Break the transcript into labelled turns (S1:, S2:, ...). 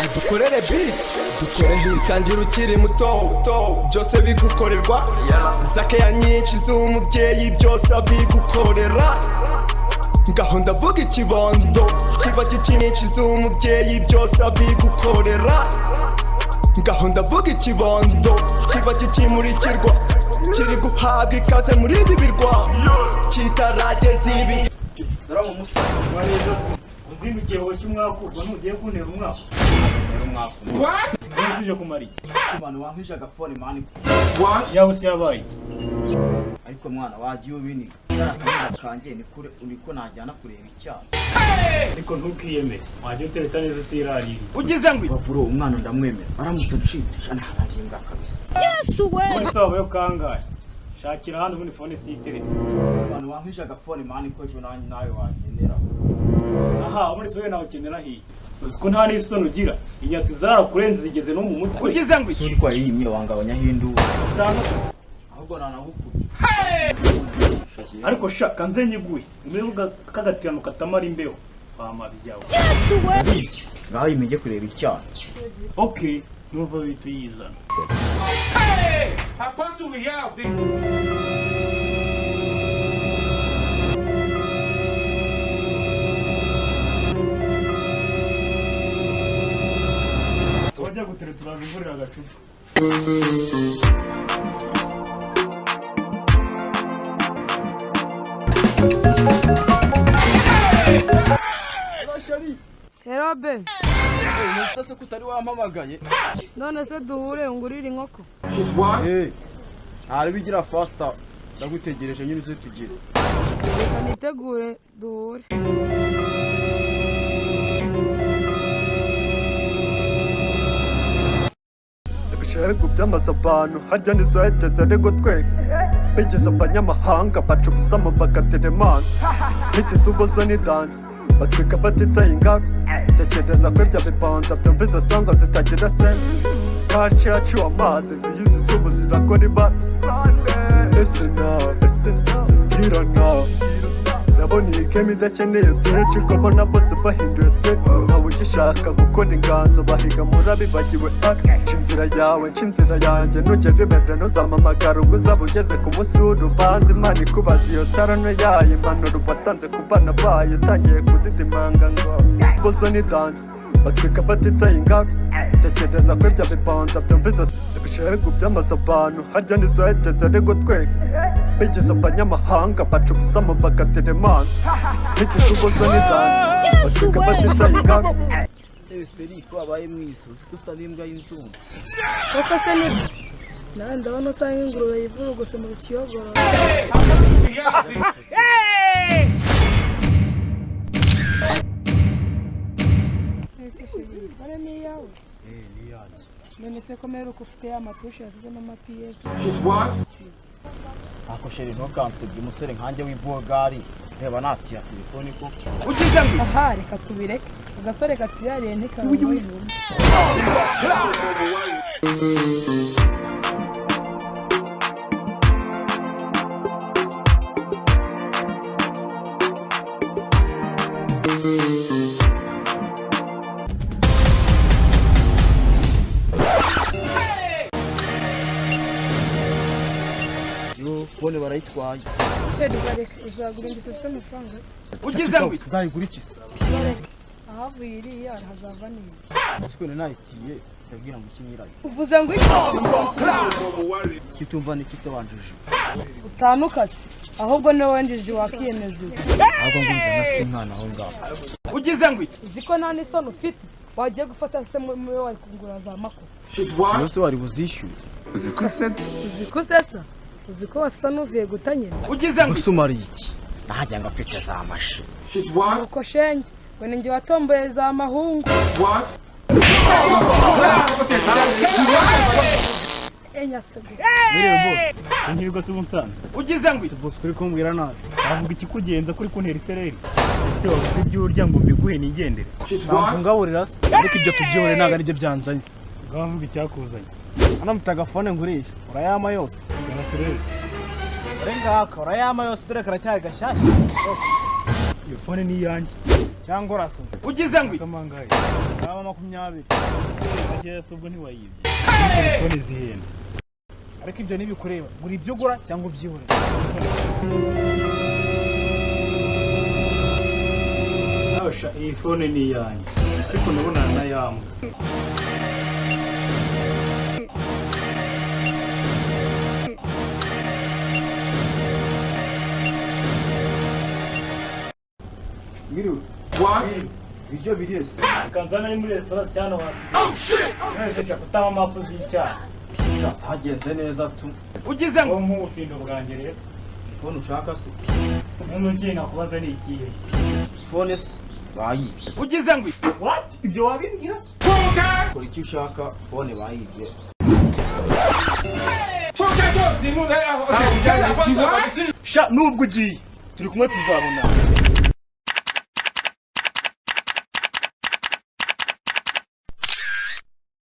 S1: Adukorere beat, dukore hit. Tangira ukiri muto, byose bigukorerwa, zakeya nyinshi z'umubyeyi, byose abigukorera. Ngaho ndavuga ikibondo kiba kikinyinshi z'umubyeyi, byose abigukorera. Ngaho ndavuga ikibondo kiba kikimurikirwa, kiri guhabwa ikaze muri ibi birwa kitarageza ibi.
S2: Salamu musa.
S3: Uzindukiye woshya umwaku, ubwo ntugiye kuntera umwaku?
S2: Umwaku.
S3: Uje kumara iki?
S2: Abantu wankwisha agafone, man.
S3: Yawe se yabaye iki?
S2: Ariko mwana, wagiye ubiniga kariya kanjye ni kure, niko najyana kureba icyaha.
S3: Ariko ntukiyemere, wajya utereta neza utiraririye.
S1: Ugize ngo
S2: Bro, umwana ndamwemera, aramutse ncitse sha ntabangiye mbwa kabisa.
S4: Yesu we!
S3: Muri sabayo kangahe? Shakira ahandi, ubundi phone si itereta.
S2: Abantu wankwisha agafone, man, ko ejo nanjye nawe wagendera.
S3: Aha muri sowe nawe ukenera hiye, uzi ko nta n'isoni ugira? Inyatsi zarakurenze, zigeze no mu mutwe.
S1: Ugize ngo
S2: Si urwaye yimye wangabanya hindu.
S3: Utanga.
S2: Ahubwo nanagukubye.
S3: Ariko sha kanze nyiguhe, umeze k'agatirano katamara imbeho wamabyawe.
S4: Yesu we!
S2: Ngaho yimye kureba icyaha.
S3: Okay, numva bihita uyizana.
S5: How do we have this?
S3: Wajya gutereta, uraza ungurira agacupa.
S6: Hello bae.
S2: Ese ko utari wampamagaye?
S6: None se duhure ungurire inkoko?
S2: Eh, ntari bigira faster, ndagutegereje nyine, uze tugire.
S6: Reka nitegure duhure.
S1: Ibishegu by'amasabanu harya nizoheteze ari gutwika, bigeze abanyamahanga baca ubusamo bagateremana, bigeze ubuzo n'idanja batwika batitaye ingaro. Tekereza ko ibyo biponda byumva izo songa zitagira sena kaci yaciwe amazi, viyizi z'ubu zirakora ibara. Ese na ese mbwira na ndabona iyi game idakeneye byinshi, ko mbona bose bahinduye se, ntawe ugishaka gukora inganzo, bahiga murabibagiwe. Nca inzira yawe, nca inzira yanjye, nugera imbere ntuzampamagara, ubwo uzaba ugeze ku munsi w'urubanza, Imana ikubaza iyo tarano yayo, impanuro watanze ku bana bayo, utangiye kudidimanga ngo bozo ni danger, batwika batitaye ingaro. Tekereza ko ibyo biponda byumva izo ibishegu by'amasabanu harya nizoheteze ari gutwika, bigeze abanyamahanga baca ubusamo bagateremana, bigeze ubuzo n'idanja batwika batitaye ingaro.
S2: Eh, Feri, ko wabaye mwiza, uzi ko usa n'imbwa y'inzungu.
S6: Koko se nibyo? Nawe ndabona usa nk'ingurube yivuruguse mu bishyogoro.
S5: We have this.
S6: Ese chérie, bare ni iyawe?
S2: Eh, ni iyanjye.
S6: None se ko mperuka ufite ya matushe yasizemo amapiyesi?
S2: Ako chérie, ntukansebye, umusore nkanjye w'ibogari reba natira telefone ko.
S1: Ugize ngo
S6: Aha reka tubireke, agasore katirariye ntikarongore inkumi.
S2: Yo, phone barayitwaye.
S6: Chérie, bareke, uzagura ingeso ufite amafaranga se?
S1: Ugize ngo
S2: Nzayigura iki se?
S6: Bareke, ahavuye iriya hazava n'iyi.
S2: Siko nayitiye, ndabwira ngo iki nyirayo.
S6: Uvuze ngo iki?
S2: Kitumva niki se wanjije?
S6: Utanukase, ahubwo niwe wenjeje, wakiyemeza ubu.
S2: Ahubwo ngo nza si mwana aho ngaho.
S1: Ugize ngo
S6: Uzi ko nta n'isoni ufite? Wagiye gufata se muri wari kungura za makuru.
S2: Siyo se wari buzishyure?
S1: Uzi ko usetsa.
S6: Uzi ko usetsa? Uzi ko wasa n'uvuye guta nyina?
S1: Ugize ngo
S2: Gusa umariye iki? Ntajya ngo afite za mashi.
S6: Uko shenge, ngo ni njye watomboye za mahungu. Enyatse gusa.
S3: Biriwe bose ntibigo se ubu nsanze.
S1: Ugize ngo
S3: Se bose kuri kumbwira nabi, wavuga ikikugenza kuri kuntera isereri? Ese wabuze ibyo urya ngo mbiguhe nigendere?
S7: Ntabwo ngaburira se, ariko ibyo tubyihore, ntabwo aribyo byanzanye.
S3: Ngaho mvuga icyakuzanye.
S7: Hano mfite agafone ngurisha, urayama yose.
S3: Gana turebe.
S7: Dore ngaka, urayama yose, dore karacyari gashyashya. Iyo phone ni iyanjye cyangwa urasaze?
S5: Ugize ngo
S7: Kamangaye kaba 20 makeya se, ubwo ntiwayibye? Phone zihenda, ariko ibyo ntibikureba. Gura ibyo ugura cyangwa ubyihorere. Nawe sha, iyi phone ni iyanjye, ariko ndabonana na yambwa.
S2: Mwiriwe. Ibiryo biri ese?
S3: Kanzana ari muri resitora cyane hasi. None se kutama mapu z'icyaha?
S2: Hagenze neza tu.
S5: Ugize ngo
S3: Ngo nk'ubufindo bwanjye rero.
S2: Phone ushaka se?
S3: Nk'ubu ngiye nakubaza ni ikihe?
S2: Phone se bayibye.
S5: Ugize ngo
S3: What? Ibyo wabimbwira?
S5: Funke.
S2: Kora icyo ushaka, phone bayibye.
S5: Funke cyose inure aho.
S7: Sha, nubwo ugiye turi kumwe, tuzabona.